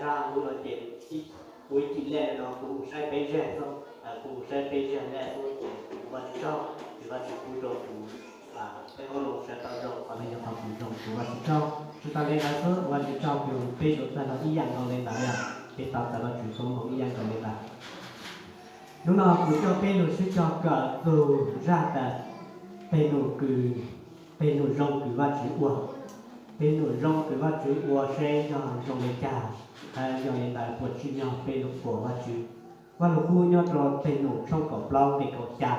Zaj hnub no ces ua ib cim lej no kuv mus saib peb zaj xwb, kuv mus saib peb zaj lej xwb ces kuv ua tsaug, ces Vajtswv pub rau kuv tej qoob loo sawv tau zoo, qhov no yog qhov kuv zoo kuv ua tsaug. Tsis tas li ntawd xwb, ua tsaug rau peb suav tag no ib yam nkaus li ntawd, peb tau txais Vajtswv koob hmoov ib yam nkaus li ntawd. Hnub no kuv coj peb lug sib cog kawm txug zaj tas tej num kws, tej num zoo kws Vajtswv ua. Tej num zoo kws Vajtswv ua seb yog zoo li cas, hab yog li ntawd puas tsim nyog peb lug qhuas Vajtswv. Vaj lug kub nyob rau tej num tshooj kaum plaub nqe kaum xya,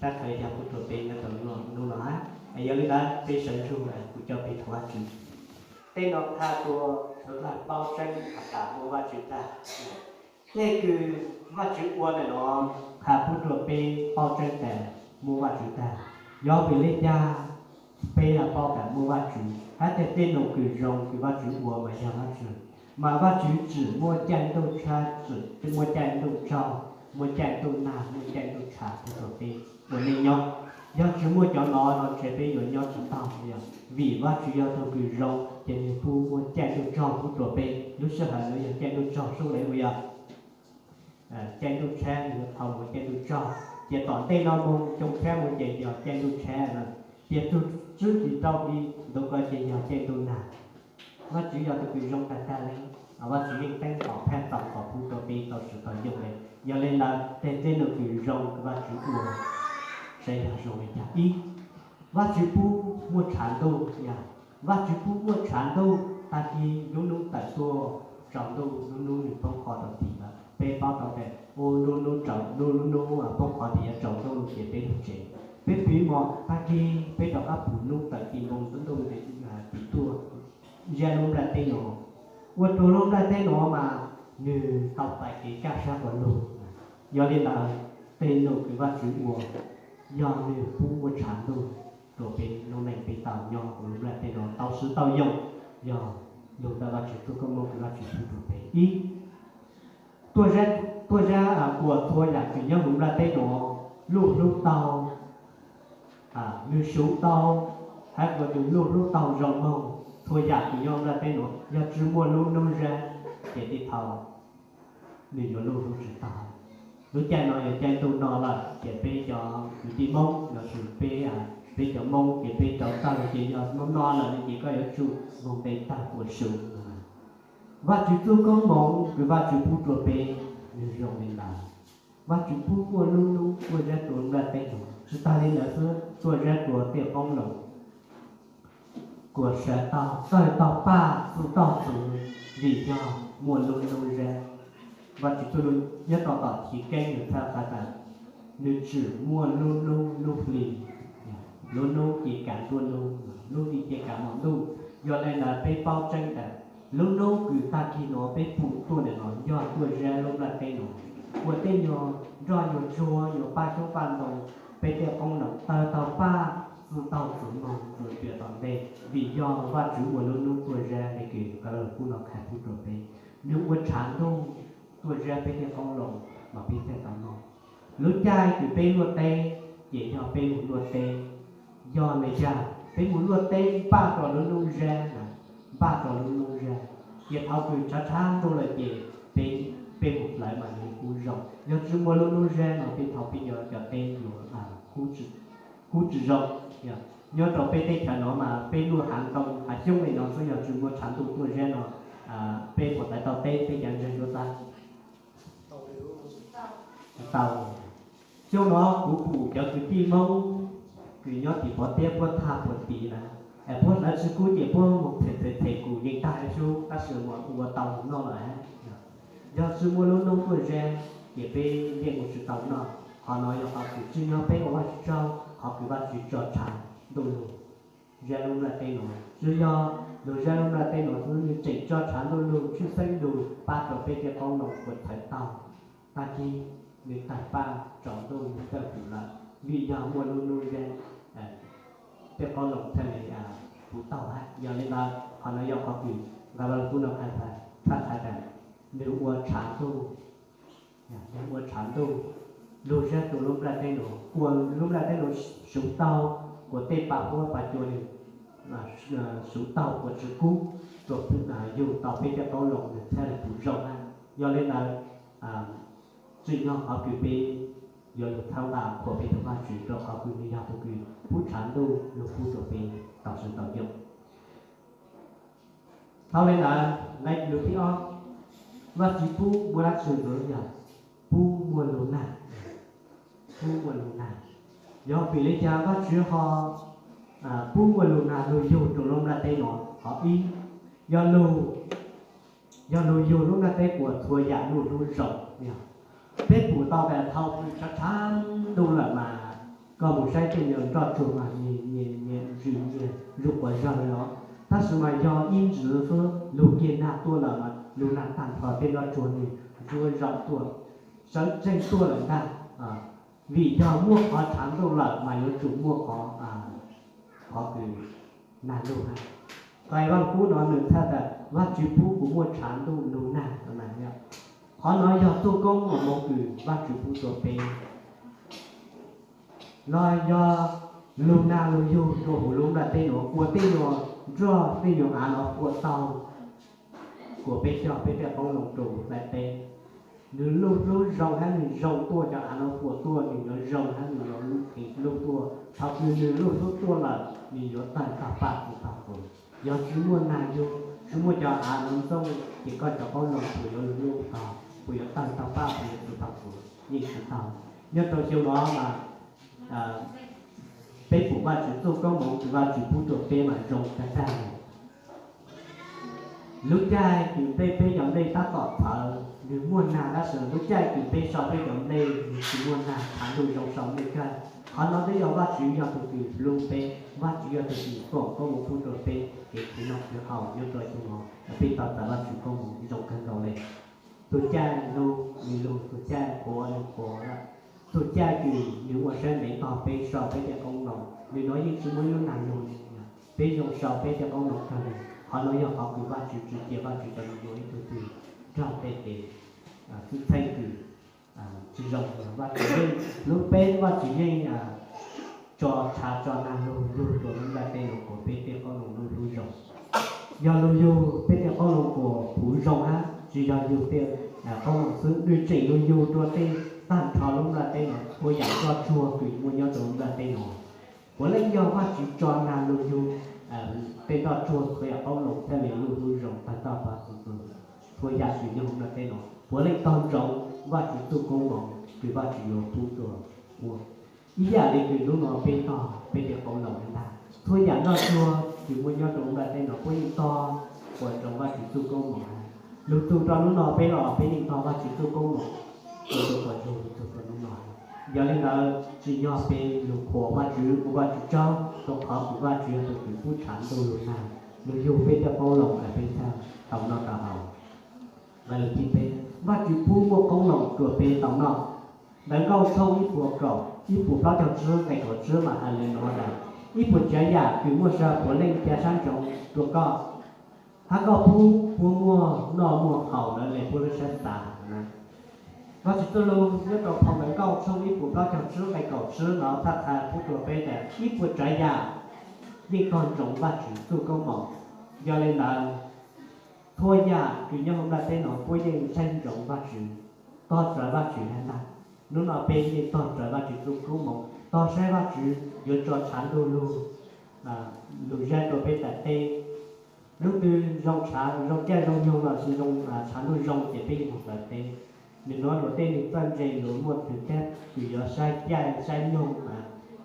sab khawv yog kuv rua peb nyob rau hnub no hab. Yog li ntawd peb sawv ntsug kuv coj peb thov Vajtswv. Tej no qha rua suav dlawg paub tseeb has tas muaj Vajtswv tag. Tej kws Vajtswv ua ntawm no qha pub rua peb paub tseeb tas muaj Vajtswv tag. Yog vim le caag peb yuav paub tas muaj Vajtswv hab tej, tej num kws zoo kws Vajtswv ua mas yog Vajtswv, mas Vajtswv tsim muaj caij ntuj tshab, tsim muaj caij ntuj tsaug, muaj caij ntuj nag, muaj caij ntuj tshav pub rua peb ua neej nyob. Yog tsis muaj cov no no ntshe peb yuav nyob tsis taug. Vim Vajtswv yog tug kws zoo ces nwg pub muaj caij ntuj tsaug pub rua peb. Lub sij hawm no yog caij ntuj tsaug sub le ua yog caij ntuj tshab, nwg yuav tau mus caij ntuj tsaug. Ces tom ntej no moog xyoo tshab mus ces yog caij ntuj tshab na, ces tug tswb tsis tau li ntawd ko ces yog caij ntuj nag. Vajtswv yog tug kws zoo tag tag le, Vajtswv yeej teeb kom phaj tau kom pub rua peb tau swv tau yoog le. Yog le ntawd tej, tej num kws zoo kws Vajtswv ua saib yog zoo le caag. Ib, Vajtswv pub muaj tshav ntuj, Vajtswv pub muaj tshav ntuj tag kis lub nub tawm tuaj tsaus ntuj, lub nub nwg poob qho rau tim lawm. Peb paub tau tas ua lub nub tsaus, lub, lub nub poob qho tim yuav tsaus ntuj ces peb lug tsev. Peb piv mog, tag kis peb rov qab pum nub tawm tim npoo ntuj tim tuaj. Zaj lub nplaj teb no, ua rua lub nplaj teb no mas nwg tau txais kev kaj sab quas lug. Yog le ntawd tej num kws Vajtswv ua yog nwg pub muaj tshav ntuj rua peb lub neej peb tau nyob huv lub nplaj teb no tau swv tau yoog, yog lug ntawm Vajtswv txuj koob moov kws Vajtswv pub rua peb. Ib, tuaj zab, tuaj zab kuas txhua yaam kws nyob huv nplaj teb no luj hlub tau, nwg suv tau, hab kuas nwg luj hlub tau zoo moog. Txhua yaam kws nyob nplaj teb no yog tsi muaj lub nub zab ces tej thaus nwg yuav luj hlub tsi tau. Lub caij no yog caij ntuj no lawm ces peb cov kwv tij Moob lossis peb, peb cov Moob ces peb rau tawg ces yog no no lawm ne ces koj yuav tsum moog nte tag kuas suv. Vajtswv txuj koob moov kws Vajtswv pub rua peb nwg zoo le ntawd. Vajtswv pub muaj lub nub tuaj zab rua nplaj teb no, tsi tag le ntawd xwb, tuaj zab rua tej qoob loo kuas sawv tau, tawg tau paj, txwj tau txwv, vim yog muaj lub nub zab. Vajtswv txuj lug nyob rau tom Chiv Keeb nwg txhaj qha tas nwg tsim muaj lub nub lub hli, lub nub ces kav nruab nub, lub hli ces kav mos ntuj. Yog le ntawd peb paub tseeb tas lub nub kws tag kis no peb pum tuaj ntawm no yog tuaj zab lub nplaj teb no, ua tej nyuag nroj nyuag tsuag, nyuag paj xyoob paj ntoo, peb tej qoob loo tawg tau paj, txwj tau txwv moog txwv piam tom ntej, vim yog Vajtswv ua lub nub tuaj zab le kws Vajluskub no qha pub rua peb. Nwg ua tshav ntuj tuaj zab peb tej qoob loo mas peb thiaj tau noj. Lub caij kws peb luaj teb ces yog peb mus luaj teb. Yog le caag peb mus luaj teb npaj rua lub nub zab, npaj rua lub nub zab, ces thaus kws tshav tshav ntuj lawm ces peb, peb mus hlawv mas nwg kuj zoo. Yog tsi muaj lub nub zab no tej thaus peb cov, cov teb yuav kub tsi zoo. Nyob rau peb teb chaws no mas peb luaj hav ntoo hav xyoob le no xwb, yog tsi muaj tshav ntuj tuaj zab no peb puas tawm tau teb, peb cov ntseeg yuav tag tau. Xyoo no kuv pum cov kwv tij Moob kws nyob tim Pov Tiab puab thaj puas tiv na, es puab hlawv tsi kub ces puab mus them them them kuv yeej tag sub, tab sis mas ua tau mus noj lawm. Yog tsi muaj lub nub tuaj zab ces peb yeej ua tsi tau noj. Qhov no yog qhov kws tsim nyog peb ua Vajtswv tsaug, qhov kws Vajtswv tso tshav ntuj lug zab lub nplaj teb no. Tsi yog lug zab lub nplaj teb no xwb, nwg tseem tso tshav ntuj lug tshwj xeeb lug pab rua peb tej qoob loo kuas txhawv taug. Tag kis nwg tawg paj tsaus ntuj nwg tawg pum lawm, vim yog muaj lub nub zab, tej qoob loo txhaj le puv taug hab. Yog le ntawd qhov no yog qhov kws nqai Vajluskub no qha, txhaj qha tas nwg ua tshav ntuj, nwg ua tshav ntuj lug zab rua lub nplaj teb no, kuas lub nplaj teb no suv taug, kuas tej pa huab pa cua nwg suv taug kuas tsi kub, kuas yug tau peb tej qoob loo nws thiaj li puv zoo na. Yog li ntawd, tsim nyog qhov kws peb yuav lug txhawb nqa qhuas peb tus Vajtswv rau qhov kws nws yog tus kws pub tshav ntuj lug pub rau peb tau sib tau yooj. Thaum li ntawd, lub thib ob, Vajtswv pub muaj dab tsi ntxiv? Yog pub muaj lug nag. Pub muaj lug nag. Yog vim li cas Vajtswv ho pub muaj lug nag lug yug rau lub nplaj teb no? Qhov ib, yog lug, yog lug yug lub nplaj teb kuas txhua yam luj hlub zoo. Peb pum tau tas thaum kws tshav tshav ntuj lawm mas koj mus saib tej nyuag nroj tsuag mas nyias nyias nyias ntsws nyias zuj quas zog li os. Tab sis mas yog ib ntsis xwb lug kiag nag tuaj lawm mas lug nag tag nrho tej nroj tsuag nws zuav zaum tuaj, sawv tsees tuaj lawm ntag. Vim yog muaj qhov tshav ntuj lawm mas yuav tsum muaj qhov, qhov kws nag lug hab. Qhov Vaj Lug Kub no nws txhais tas Vajtswv pub kuv muaj tshav ntuj lug nag no. Qhov no yog txuj koob moov kws Vajtswv pub rua peb. Los yog lug nag lug yug rua huv lub nplaj teb nuav kuas tej nyuag nroj tej nyuag av no kuas tau, kuas peb coj peb tej qoob loo rua huv nplaj teb. Nws luj hlub zoo hab nws zoo tuaj, cov av no kuas tuaj nws yuav zoo hab nws yuav luj tuaj. Thaum kws nws luj hlub tuaj lawm nws yuav tawg tog paj txug tog qus. Yog tsi muaj nag yug, tsi muaj cov av no ntxooj ces koj cov qoob loo puas yuav luj luj tog, puas yuav tawg tog paj, puas yuav txug tog qus? Yeej tsi tau. Nyob rau xyoo no mas peb pum Vajtswv txuj koob moov kws Vajtswv pub rua peb mas zoo tag tag li. Lub caij kws peb, peb cov nplej tab tom txhawv, nws muaj nag, tab sis lub caij kws peb so peb cov nplej nws tsi muaj nag, tshav ntuj zoo so nplej kawg. Qhov no twb yog Vajtswv yog tug kws hlub peb, Vajtswv yog tug kws foom koob moov pub rua peb kev khwv noj khwv haus nyob rua xyoo no. Peb tau txais Vajtswv koob moov zoo kawg nkaus li. Txhua caij lug nws lug, txhua caij qhuav nws qhuav, txhua caij kws nws ua siab ntev tog peb so peb tej qoob loo. Nws nuav yeej tsi muaj ib lub nag lug li. Peb zoo so peb tej qoob loo kawg li. Qhov no yog qhov kws Vajtswv tsi cia Vajtswv cov lug ua ib tug twg nrog tej kev xwm txheej kws tsi zoo. Vajtswv yeej hlub peb, Vajtswv yeej tso tshav tso nag lug yug rua lub nplaj teb nuav kuas peb tej qoob loo luj hlub zoo. Yog lug yug peb tej qoob loo kuas puv zoo hab tsi yog yug tej qoob loo xwb, nws tseem lug yug rua tej tag nrho lub nplaj teb nuav, txhua yam nroj tsuag kws muaj nyob rua lub nplaj teb nuav. Puav leej yog Vajtswv tso nag lug yug tej nroj tsuag, txhua yam qoob loo thiaj li luj hlub zoo tag tog paj txug txug. Txhua yam kws nyob huv nplaj teb nuav puav leej tog ntsoov Vajtswv txuj koob moov kws Vajtswv yuav pub rua puab. Ib yam li kws nub no peb tog peb tej qoob loo ntag, txhua yam nroj tsuag kws muaj nyob rua nplaj teb nuav puab yeej tog ua ntsoov Vajtswv txuj koob moov. Lug txug rua nub no peb los peb yeej tog Vajtswv txuj koob moov ua ntsuag ua ntsuag txug rua nub no. Yog li ntawd tsim nyog peb lug qhuas Vajtswv, ua Vajtswv tsaug rua qhov kws Vajtswv yog tug kws pub tshav ntuj lug nag lug yug peb tej qoob loo es peb thiaj tau noj tau haus. Lawv lug thib peb, Vajtswv pub muaj qoob loo rua peb tau noj. Ntawv Nkauj tshooj ib puas kaum, ib puas plaub caug tsib nqe kaum tsib mas has le nuav tas, ib puas tsav yam kws muaj sa puav leej ca sab ntsoov rua koj, hab koj pub puab muaj noj muaj haus lawv le puab lub sab xav na. Vajtswv txuj lug nyob rau phau Ntawv Nkauj tshooj ib puas plaub caug tsib nqe kaum tsib no txhaj qha pub rua peb tas ib puas tsav yam yeej tog ntsoov Vajtswv txuj koob moov. Yog li ntawd, txhua yam kws nyob huv nplaj teb no puab yeej saib ntsoov Vajtswv, tog rawv Vajtswv hab ntag. Nub no peb yeej tog rawv Vajtswv txuj koob moov, tog saib Vajtswv yuav tso tshav ntuj lug, lug zeb rua peb daim teb. Lub twg zoo tshav zoo caij zoo nyoog lossis zoo tshav ntuj zoo ces peb yeej moog rawv teb. Nwg nuav luag tej nwg txawj ntse luag muaj twg teb kws yuav saib caij saib nyoog,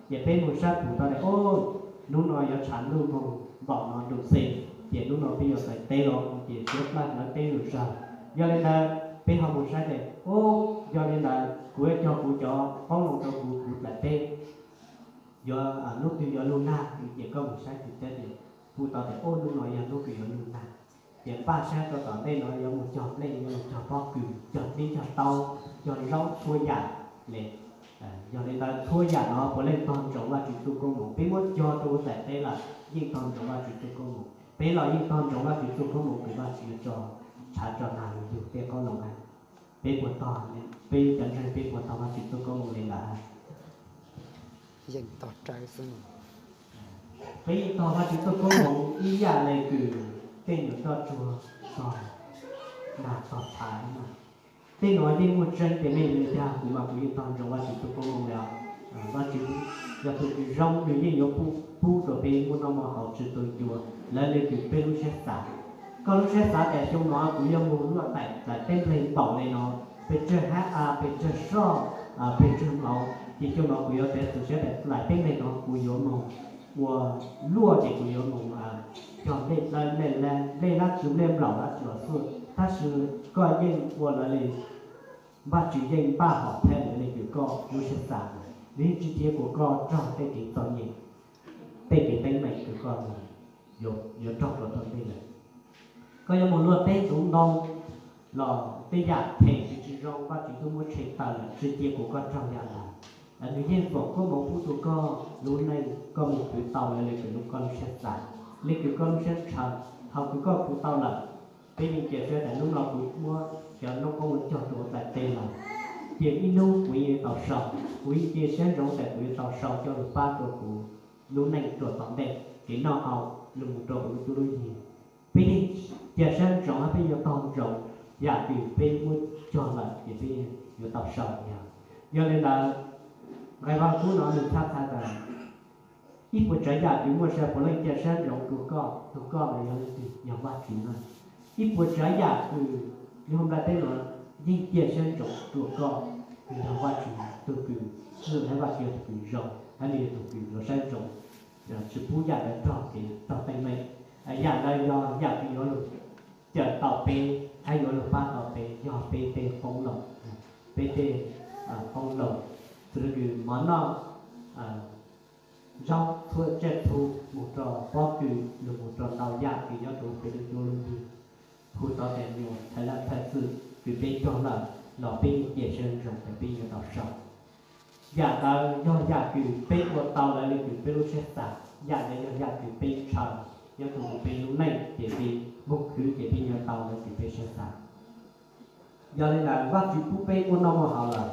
ces peb moog saib pum tau tas, o, nub no yuav tshav ntuj moog npaum no ntuj xees, ces nub no peb yuav rawv teb los ces siab plab rawv teb lug zag. Yog li ntawd peb ho moog saib tas, o, yog li ntawd kuv yuav cog kuv cov qoob loo rau kuv, kuv daim teb. Yuav, nub twg yuav lug nag ces koj moog saib twg teb, pum tau tas, o, nub no yog nub kws yuav lug nag. Ces npaj sab rua tom ntej no yuav moog cog nplej, yuav moog cog pob kws, cog dlib cog taub, cog zaub txhua yam le. Yog li ntawd txhua yam no puav leej tog ntsoov Vajtswv txuj koob moov. Peb muab cog rua huv daim teb lawm yeej tog ntsoov Vajtswv txuj koob moov. Peb los yeej tog ntsoov Vajtswv txuj koob moov kws Vajtswv yuav tso tshav tso nag lug yug peb qoob loo na. Peb puas tog, peb cov ntseeg peb puas tog Vajtswv txuj koob moov le ntawd? Yeej tog rawv xwb. Peb yeej tog Vajtswv txuj koob moov ib yam le kws tej nyuag nroj tsuag tog nag tog tshav no. Tej no yeej muaj tseeb tiag, mej li tiag, kuv mas kuv yeej tog ntsoov Vajtswv tus koob hmoov li. Vajtswv yog tus kws zoo, nws yeej yuav pub rau peb muaj noj muaj haus tsis tu ncua, lawv li kws peb lub siab xav. Koj lub siab xav tias xyoo no kuv yuav mus luaj teb npleg npaum li no, pes tsawg hab av, pes tsawg soj, pes tsawg mauv, ces xyoo no kuv yuav tev txim siab tias laim teb npleg no kuv yuav mus ua luaj ces kuv yuav mus cog nplej dawb nplej lab, nplej lab tsw nplej nplaum lab tsw los xwb. Tab sis koj yeej ua lawv li, Vajtswv yeej npaj hom phiaj lawv li kws koj lub siab xav, nws yeej tsis cia kuas koj raug tej kev txom nyem, tej kev teeb meem kws koj yuav raug rau tom ntej lawm. Koj yuav mus luaj teb ntxoov ntoo los tej yam phem kws tsis zoo Vajtswv twb muab tshem tawm lawm, tsis cia kuas koj raug yam ntawd. Nws yeej foom koob hmoov pub rau koj lub neej, koj mus khwv tau lawv li kws koj lub siab xav, li kws koj lub siab ntshaw. Thaum kws koj khwv tau lawm, peb yeej cia siab tias hnub no kuv muab cov noob koob cog rau hauv daim teb lawm, ces ib hnub kuv yeej yuav tau sau. Kuv yeej cia siab ntsoov tias kuv yuav tau sau coj lug pab rau kuv lub neej rau tom ntej, kev noj haus los mus rau kuv lub cuab lub yig. Peb yeej cia siab ntsoov hab peb yuav tog ntsoov yam kws peb muab cog lawm ces peb yuav tau sau yog. Yog li ntawd, nqe Vaj Lug Kub no nws txhaj txhais tas ib puas tsav yam kws muaj sia puav leej cia siab ntsoov rua koj, rua koj los yog leej twg, yog Vajtswv na. Ib puas tsav yam kws nyob nplaj teb no yeej cia siab ntsoov rua koj, nws yog Vajtswv tug kws, nws yog Vajtswv yog tug kws zoo, hab nws yog tug kws yuav saib ntsoov, tsis pub yam ntawd raug kev raug teeb meem. Yam ntawd yog yam kws yuav lug cawm tau peb, hab yuav lug pab tau peb, yog peb tej qoob loo, peb tej qoob loo, txhua kws mov noj, zaub txhua tsiaj txhu, mus rau pob kws, lug mus rau ntau yam kws nyob rau peb lub cuab lub yig, hu tau tas nyuas thaiv laj thaiv txwm kws peb cog lawm los peb yeej cia siab ntsoov tas peb yuav tau sau. Yam ntawd yog yam kws peb ua tau lawv li kws peb lub siab xav, yam ntawd yog yam kws peb ntshaw nyob rau peb lub neej ces peb moog khwv ces peb yuav tau lawv kws peb siab xav. Yog li ntawd Vajtswv pub peb muaj noj muaj haus lawm,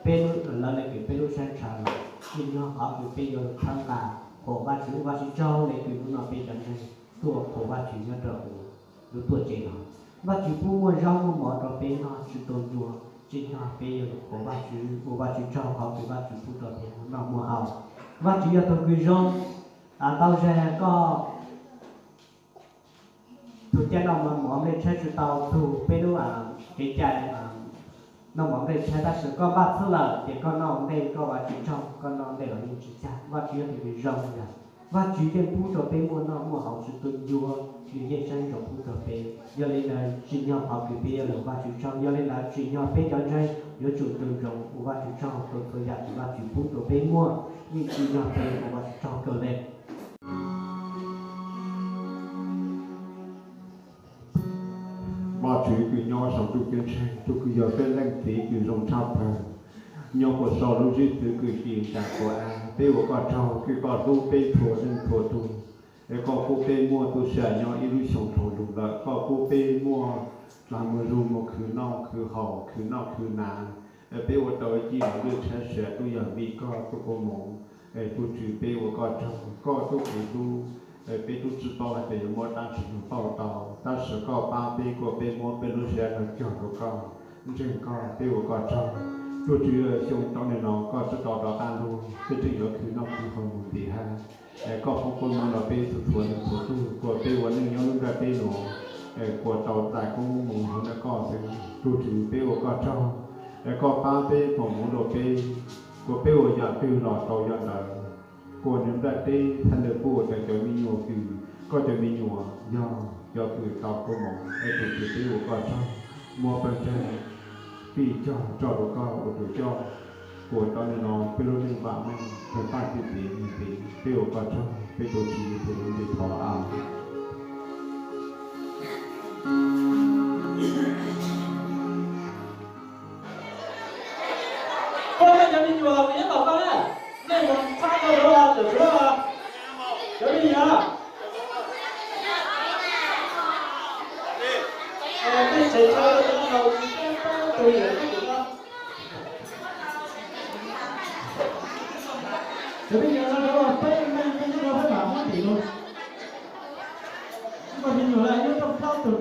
peb lawv li kws peb lub siab ntshaw lawm, tsim nyog qhov kws peb yuav lug txhawb nqa, qhuas Vajtswv, ua Vajtswv tsaug le kws hnub no peb cov ntseeg tuaj qhuas Vajtswv nyob rau lub tuam tsev no. Vajtswv pub muaj zaub muaj mov rau peb noj tsis tu ncua, tsim nyog peb yuav lug qhuas Vajtswv, ua Vajtswv tsaug qhov kws Vajtswv pub rau peb muaj noj muaj haus. Vajtswv yog tug kws zoo, tau zag koj tug caij noj mov nplej tshaib tsis tau tug peb lub kev cai noj mov nplej tshaib, tab sis koj npaj txhub lawm ces koj noj ua ntej, koj ua Vajtswv tsaug, koj noj ua ntej los yeej tsis cag. Vajtswv yog tug kws zoo yog, Vajtswv yeej pub rau peb muaj noj muaj haus tsis tu ncua, nws yeej saib ntsoov pub rau peb. Yog li ntawd tsim nyog qhov kws peb yuav lug Vajtswv tsaug, yog li ntawd tsim nyog peb cov ntseeg yuav tsum tu ntsoov ua Vajtswv tsaug rau txhua yam kws Vajtswv pub rau peb muaj, yeej tsim nyog peb ua Vajtswv tsaug kawg le. Vajtswv kws nyob saum ntuj ceeb tsheej, tug kws yog peb leej txiv kws zoo tshaj plawg, nyob puag saum lub zwm txwv kws ci ntsa qhua av, peb ua koj tsaug kws koj hlub peb txhua leej txhua tug, es koj pub peb muaj tub sab nyob ib lub xyoo dhau lug lawm, koj pub peb muaj dlaag moog zug moog khwv noj khwv haus, khwv noj khwv hnav, es peb ua tau ib cim lub ntuj tshaib siav tub yog vim koj tug koob moov. Es tug Tswv peb ua koj tsaug, koj tug kev hlub, peb tub tsi paub has tas yuav muab dlaab tsi lug pauj tau, tab sis koj pab peb kuas peb muab peb lub siab no cog rua koj, ntseeg koj, peb ua koj tsaug. Tug Tswv, xyoo rau nim no koj tsi tau rov qaab lug, peb tseem yuav khwv noj khwv haus moog ntxiv hab. Es koj foom koob moov rau peb txhua txhua leej txhua tug kuas peb ua neej nyob lub nplaj teb nuav, es kuas tau txais koob moov huv nrug koj xwb. Tug Tswv peb ua koj tsaug, es koj pab peb foom moov rau peb, kuas peb ua yam twg los tau yam ntawd, kuas nyob nplaj teb thaum ntawd puab ua tas cov me nyuam kws koj cov me nyuam yog cov kws tau koob moov. Es tug Tswv peb ua koj tsaug, muab pawg ntseeg fij cog tso rua koj ua tus coj, kuas rau nim no peb lub neej vam meej kawg nkaus txij txiv mus ntxiv. Peb ua koj tsaug, peb tug Tswv Yexus lub npe thov, amees. Koj cov me nyuam los kuv yeej los koj na, nej mus txhab koj suav, txhab suav, cov me nyuam. Tej tsev chaw no tsis tau tus yam tub tus no. Cov me nyuam no peb neeg peb nyob rau peb mam muab tim lug. Koj me nyuam lawm nyob rau plaub tug